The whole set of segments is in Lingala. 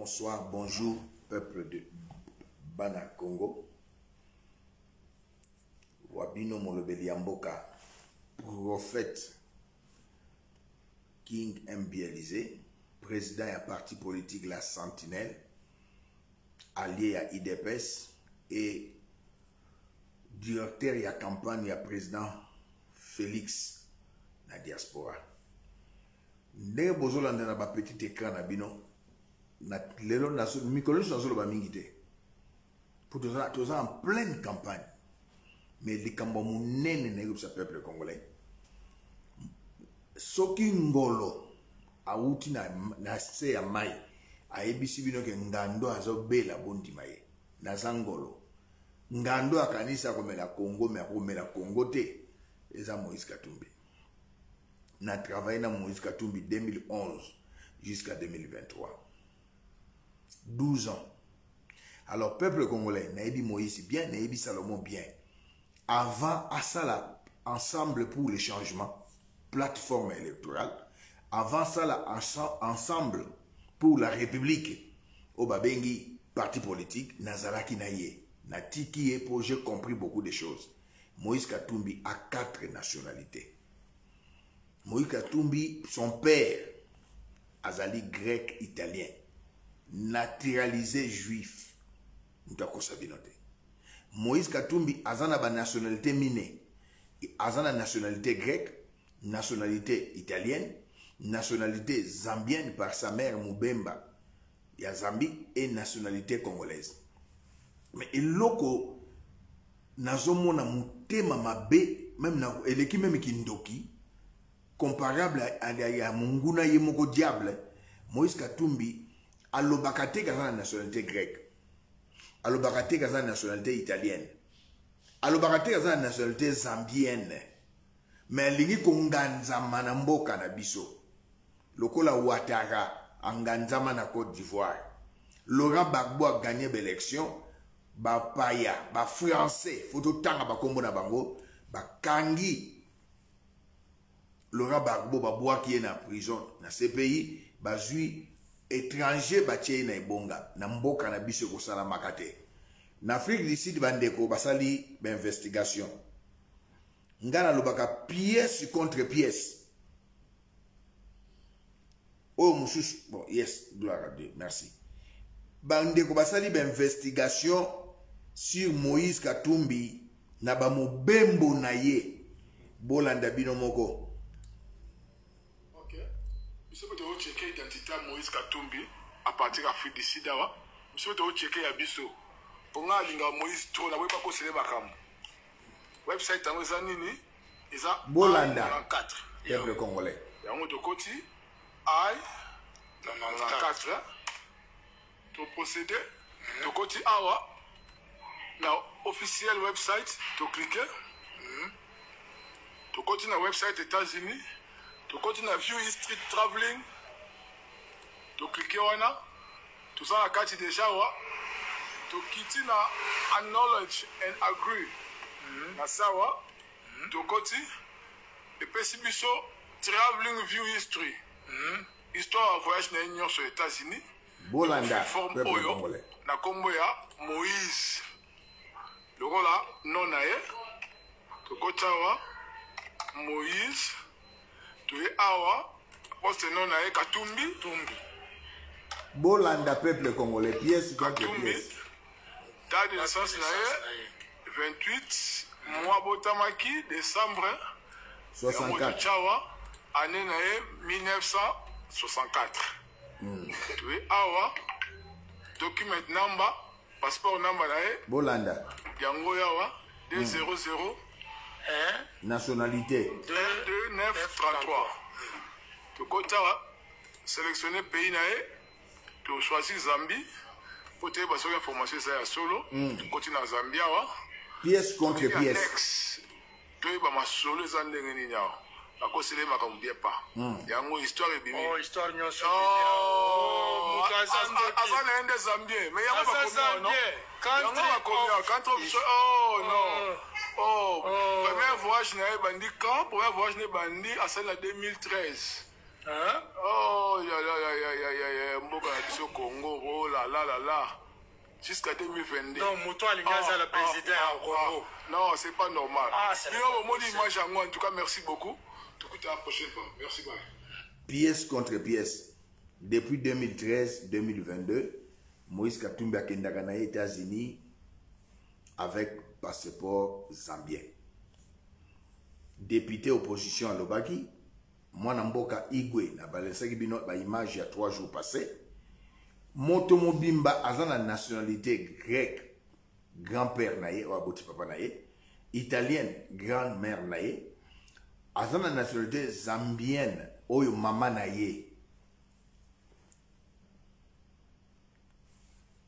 Bonsoir, bonjour, peuple de Bana Congo. Wabino molobeli ya mboka, prophète King MBLisé, président ya parti politique La Sentinelle, allié ya IDPS et directeur ya campagne ya président Félix na diaspora. Ndenge bozolanda na ba petit écran na bino na lelo mikolo nyonso nazoloba mingi te mpo toza en pleine campagne, mais likambo ya monene nayebisa peuple congolais, soki ngolo awuti na se ya mai ayebisi bino ke ngando azobela, bondima ye. Naza ngolo. Ngando akanisi akomela Congo, me akomela Congo te. Eza Moïse Katumbi. Na travaillé na Moïse Katumbi 2011 jusqu'à 2023, 12 ans. Alors, peuple congolais, nayebi Moïse bien, nayebi Salomon bien. Avant asala Ensemble pour le changement, plateforme électorale, avant asala Ensemble pour la République oyo babengi parti politique, nazalaki na ye. Natiki ye po j'ai compris beaucoup de choses. Moïse Katumbi a quatre nationalités. Moïse Katumbi, son père azali grec italien, naturalisé juif. Moto akosa bino te. Moïse Katumbi aza na banationalité mine. Aza na nationalité grecque, nationalité italienne, nationalité zambienne par sa mère Mubemba ya Zambie et nationalité congolaise. Mais eloko nazomona motema mabe, même na eleki même kindoki, comparable ya monguna ye moko diable. Moïse Katumbi alobaka te kaza na nationalité grecque, alobaka te kaza na nationalité italienne, alobaka te kaza na nationalité zambienne, mais alingi konganzama na mboka na biso lokola Ouattara anganzama na Côte d'Ivoire. Laurent Gbagbo agagné baélection, bapaya, bafrançais, fo totanga bakombo na bango, bakangi Laurent Gbagbo, babwaki ye na prison na CPI, bazwi étranger, batie ye na ebonga. Na mboka na biso ekosalamaka te. Na Afrique du Sud, bandeko basali bainvestigation. Ngai nalobaka pièce contre pièce. Oyo mosusu, bon, yes, gloire à Dieu, merci. Bandeko basali bainvestigation sur Moïse Katumbi na bamobembo na ye. Bolanda bino moko. Ok, biso mpe tokochecker identité ya Moïse Katumbi à partir ya Afrique du Sud awa. Biso mpe tokochecker ya biso, mpo ngai alingaka Moïse trop, naboyi bakosele makambo. Website yango eza nini? Eza Bolanda, peuple congolais. Yango tokoti I 94, toprocéder, tokoti awa na officiel website, tocliquer, tokoti na website États-Unis, tokoti na view history traveling, tocliquer wana, toza na kati deja awa. Tokiti na acknowledge and agree na sawa, tokoti, epesi biso traveling view history, histoire ya voyage na ye nyonso ya États-Unis. Bolanda, forme peuple oyo congolais. Na nkombo ya Moïse, lokola nom na ye, tokoti awa Moïse, toye awa poste nom na ye Katumbi. Tumbi. Bolanda, peuple congolais, pièce contre Katumbi. pièce. Date de naissance na ye 28, mois botamaki décembre. 64. Tchawa année na ye 1964. Toye awa document number, passeport number na ye. Bolanda. Yango yawa 200 1 Nationalité. 2 2 9 33. Tokoti awa, sélectionner pays na ye, tochoisir Zambie po toyeba soki information eza ya solo. Tokoti na Zambie awa. Pièce contre ya pièce. Next, toyeba masolo eza ndenge nini. Awa bakosele makambo bien pa yango, histoire ebimi. Oh, histoire nyonso. Oh, moto aza ndoki. Aza na ye nde zambien, mais yango Aza bakomi awa, non? Zambien. Yango Country bakomi awa country of oh non, oh. Oh. Premier voyage na ye ebandi quand? Premier voyage na ye ebandi, asali na 2013. Hein? Oh, ya, ya, ya, ya, ya, ya, ya, mboka na biso Congo, oh la la la la. Jusqu'à 2022. Non, moto alingi azala président ya Congo. Non, c'est pas normal. Ah, c'est Bino bomoni image yango, en tout cas, merci beaucoup. Tokuta la prochaine fois. Merci, bye. Pièce contre pièce. Depuis 2013-2022, Moïse Katumbi akendaka na États-Unis avec passeport zambien. Député opposition alobaki, mwana mboka Igwe na balesaki bino ba image ya 3 jours passés. Moto mobimba aza na nationalité grecque, grand-père na ye oyo aboti papa na ye, italienne, grand-mère na ye, aza na nationalité zambienne oyo mama na ye.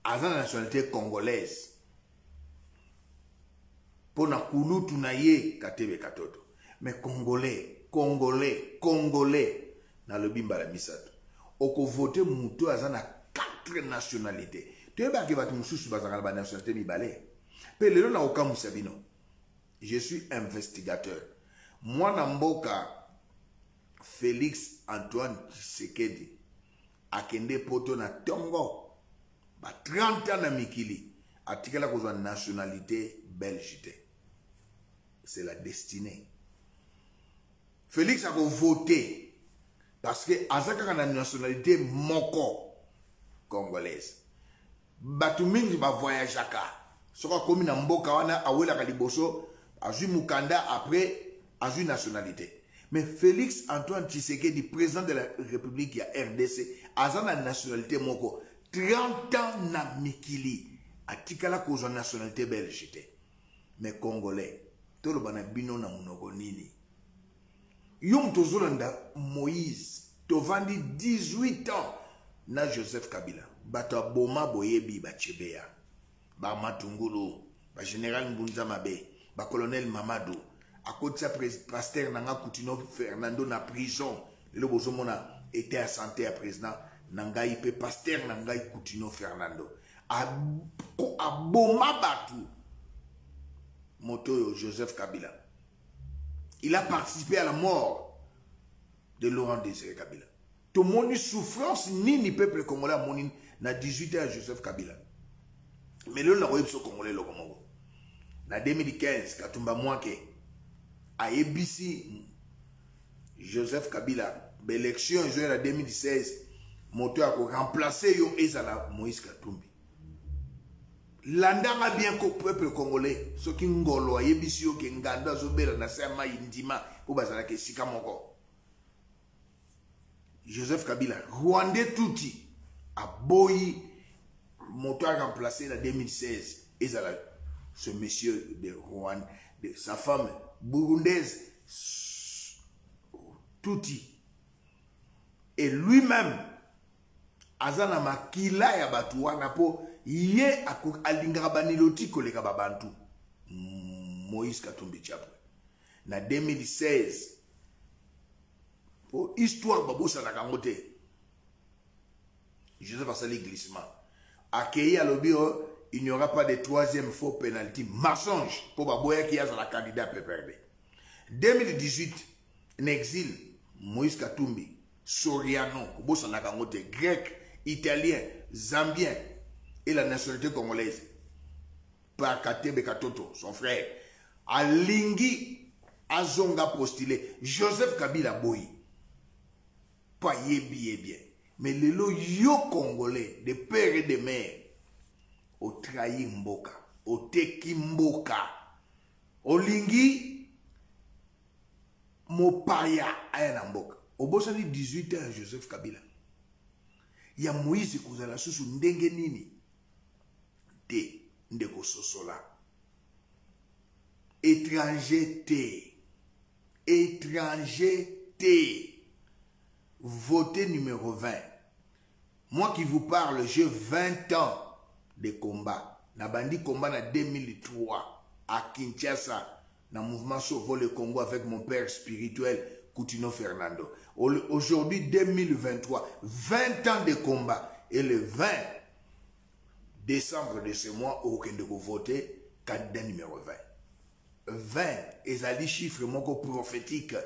Aza na nationalité congolaise mpo na kulutu na ye Katebe Katoto. Mais congolais, congolais, congolais, nalobi mbala misato, okovote moto aza na 4 nationalités. Toyebaki bato mosusu bazalaka na ba nationalité mibale. Mpe lelo nakokamwisa bino, je suis investigateur. Mwana mboka Félix Antoine Tshisekedi akende poto na tongo ba 30 ans na mikili, atikala kozwa nationalité belge te. C'est la destinée. Félix a voté parce que aza kaka na nationalité moko congolaise. Bato mingi ba voyageaka, soki akomi na mboka wana awelaka liboso azwi mokanda, après azwi nationalité. Mais Félix Antoine Tshisekedi, président de la République ya RDC, aza na nationalité moko 30 ans na mikili, atikala kozwa nationalité belge te. Mais congolais, toloba na bino na monoko nini? Yo moto ozolanda Moïse, tovandi 18 ans na Joseph Kabila. Bato ya boma boyebi ba Chebeya, ba Matungulu, ba général Mbunza Mabe, ba colonel Mamadou, akotisa pasteur nanga Kutino Fernando na prison. Lelo bozomona état ya santé ya président na ngai pe pasteur na ngai Kutino Fernando. Aboma bato. Moto oyo Joseph Kabila. Il a participé à la mort de Laurent Désiré Kabila. Tomoni souffrance nini peuple congolais amoni na 18 ans ya Joseph Kabila. Mais lelo nakoyebi biso congolais eloko moko. Na 2015, Katumba Mwake ayebisi Joseph Kabila ba élection ezoya na 2016, moto ya ko remplacer yo ezala Moïse Katumbi. Landanga bien ko peuple congolais, soki ngolo ayebisi yo ke ngando azobela na se ya mai ndima po bazalaka esika moko. Joseph Kabila, Rwandais tuti, aboyi moto a remplacé na 2016 ezala ce monsieur de Rwanda, de sa femme burundaise tuti, et lui-même aza na makila ya bato wana po ye alingaka baniloti koleka babantu. Moïse Katumbi Chapwe na 2016, po histoire babosanaka yango te, Joseph asali glissement, akei alobi oh, il n'y aura pas de troisième faux penalty. Mensonge, po baboyaki azala candidat PPRD. 2018 na exil, Moïse Katumbi Soriano, kobosanaka yango te, grec, italien, zambien et la nationalité congolaise par Katebe Katoto son frère, alingi azonga postuler. Joseph Kabila boyi po ayebi ye bien. Mais lelo yo congolais de père et de mère otrahi mboka, oteki mboka, olingi mopaya aya na mboka. Obosani 18 ans ya Joseph Kabila, ya Moïse kozala susu ndenge nini te? Ndeko sosola, étranger te, étranger te. Votez numéro 20. Moi qui vous parle, j'ai 20 ans de combat. Na bandi combat na 2003 à Kinshasa, na mouvement Sauvons le Congo avec mon père spirituel Kutino Fernando. Aujourd'hui 2023, 20 ans de combat. Et le 20 décembre de ce mois, okende ko voter candidat numéro 20. 20 ezali chiffre moko prophétique.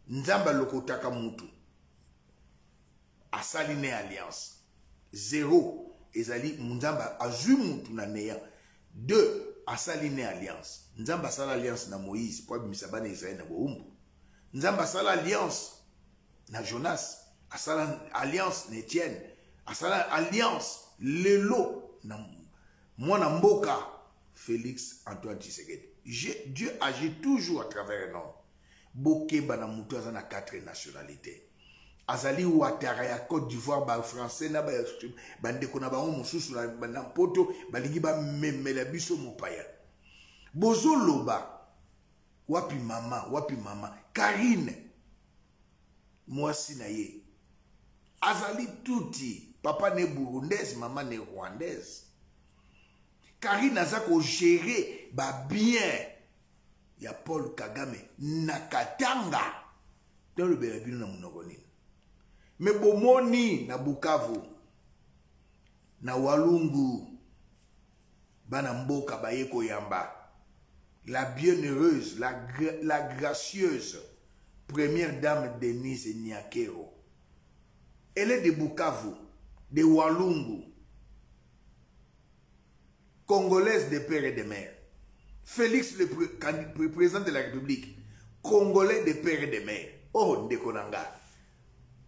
Nzambe alokotaka mutu. Asali ne alliance. Zero ezali Nzambe azwi mutu na néant. Deux, asali ne alliance. Nzambe asala alliance na Moïse po abimisa bana Israël na bowumbu. Nzambe asala alliance na Jonas, asala alliance na Etienne, asala alliance lelo na mwana mboka Félix Antoine Tshisekedi. Dieu agit toujours à travers un homme. Bokeba na mutu aza na quatre nationalités. Azali Ouattara ya Côte d'Ivoire, ba français na ba ndeko na bango mosusu na poto balingi ba memela biso mopaya. Bozoloba wapi mama, wapi mama Karine mwasi na ye azali tuti, papa ne burundaise, mama ne rwandaise. Karine aza ko gérer ba bien ya Paul Kagame na Katanga. Tolobela bino na monoko nini? Me bomoni na Bukavu, na Walungu, bana mboka baye koyamba la bienheureuse, la gracieuse première dame Denise Nyakeru. Elle est de Bukavu, de Walungu, congolaise de père et de mère. Félix, le président de la République, congolais de père et de mère. Oh, ndeko nanga.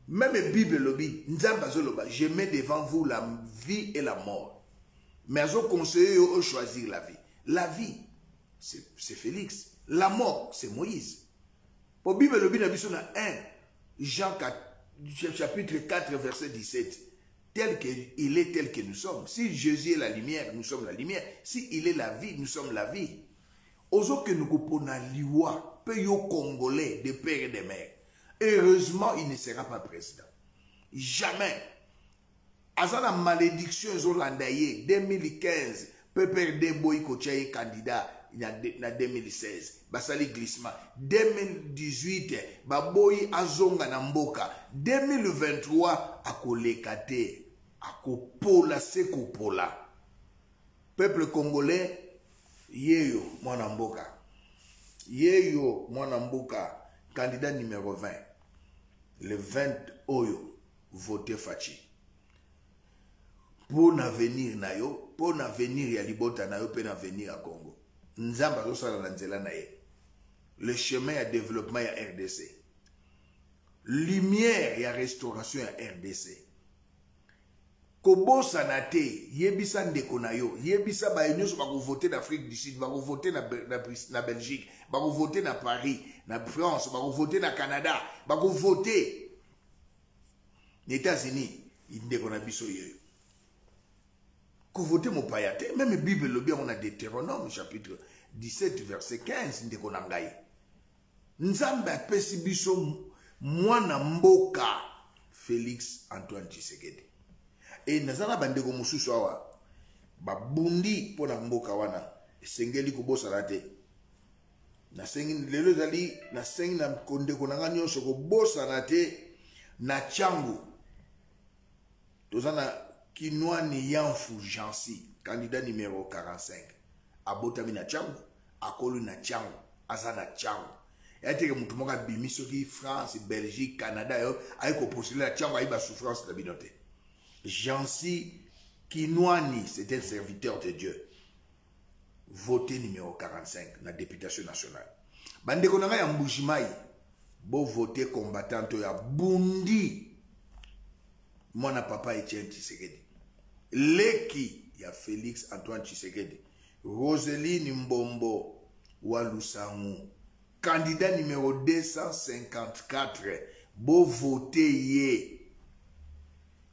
Même Bible lobi, Nzambe azoloba, je mets devant vous la vie et la mort. Mais azo conseiller yo choisir la vie. La vie, c'est Félix. La mort, c'est Moïse. Po Bible lobi na biso na 1 Jean 4, chapitre 4, verset 17. Tel qu'il est, tel que nous sommes. Si Jésus est la lumière, nous sommes la lumière. Si il est la vie, nous sommes la vie. Ozo que nous kopona liwa, pe yo congolais de père et de mère. Heureusement, il ne sera pas président. Jamais. Aza na malédiction ezolanda ye 2015, PPRD boyi kotia ye candidat na 2016. Basali glissement. 2018, baboyi azonga na mboka. 2023, akoleka te. Akopola se kopola. Peuple congolais, yeyo mwana mboka. Yeyo mwana mboka, candidat numéro 20. Le 20 oyo, vote Fatshi. Pour l'avenir na yo, pour l'avenir ya libota na yo, pe l'avenir ya Congo. Nzambe azosala na nzela na ye. Le chemin ya développement ya RDC. Lumière ya restauration ya RDC. Kobosana te, yebisa ndeko na yo, yebisa baye nyonso bakovote na Afrique du Sud, bakovote na Belgique, bakovote na Paris, na France, bakovote na Canada, bakovote na États-Unis, ndeko na biso yeyo. Kovote mopaya te, même Bible elobi yango na Deutéronome chapitre 17 verset 15, ndeko na ngai. Nzambe apesi biso mwana mboka Félix Antoine Tshisekedi. E naza na bandeko mosusu awa babundi mpo na mboka wana, esengeli kobosana te. Nasengi lelo ezali, nasengi na ndeko na ngai nyonso kobosana te na Tshangu. Toza na Kinwani Yanfu Jansi, candidat numéro 45. Abotami na Tshangu, akoli na Tshangu, aza na Tshangu. Ya teke mutu moko abimi soki France, Belgique, Canada yo ayi kopostuler na Tshangu, ayi ba souffrance na bino te. Jansi Kinwani, c'est un serviteur de Dieu. Voté numéro 45 na députation nationale. Bandeko na ngai ya Mbujimayi, bo voté combattant ya Bundi. Mwana papa Etienne Tshisekedi. Leki ya Félix Antoine Tshisekedi. Roseline Mbombo wa Lusangu. Candidat numéro 254. Bo voté ye.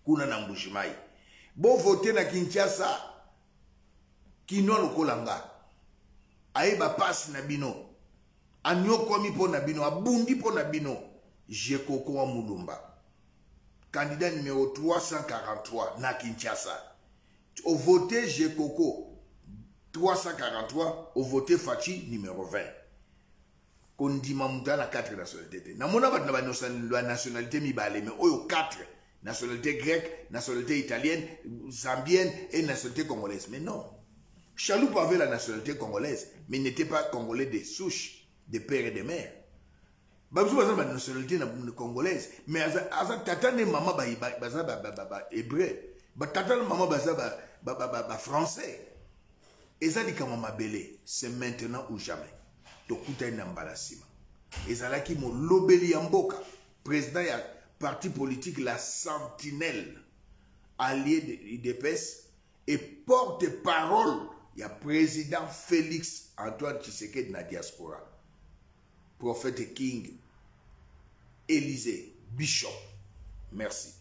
Kuna na Mbujimayi. Bo voté na Kinshasa. Kino lokola nga. Ayeba passe na bino. Anyokwami po na bino. Abundi po na bino. Jekoko wa Mulumba. Candidat numéro 343 na Kinshasa. Au voté Jekoko 343, au voté Fatshi numéro 20. Kondima muta na 4 nationalités. Na mona bat na ba nationalité mibale, mais oyo 4 nationalité grecque, nationalité italienne, zambienne et nationalité congolaise. Mais non. Chaloupe avait la nationalité congolaise, mais n'était pas congolais de souche, de père et de mère. Babiso baza na banationalité na congolaise, mais aza tata ne mama baza bahébreu, batata na mama baza bafrançais. Eza likambo mabele. C'est maintenant ou jamais. Tokutani na mbala nsima. Ezalaki molobeli ya mboka, président ya parti politique La Sentinelle, allié de l'UDPS et porte-parole ya président Félix Antoine Tshisekedi na diaspora, prophète King Élysée Bishop. Merci.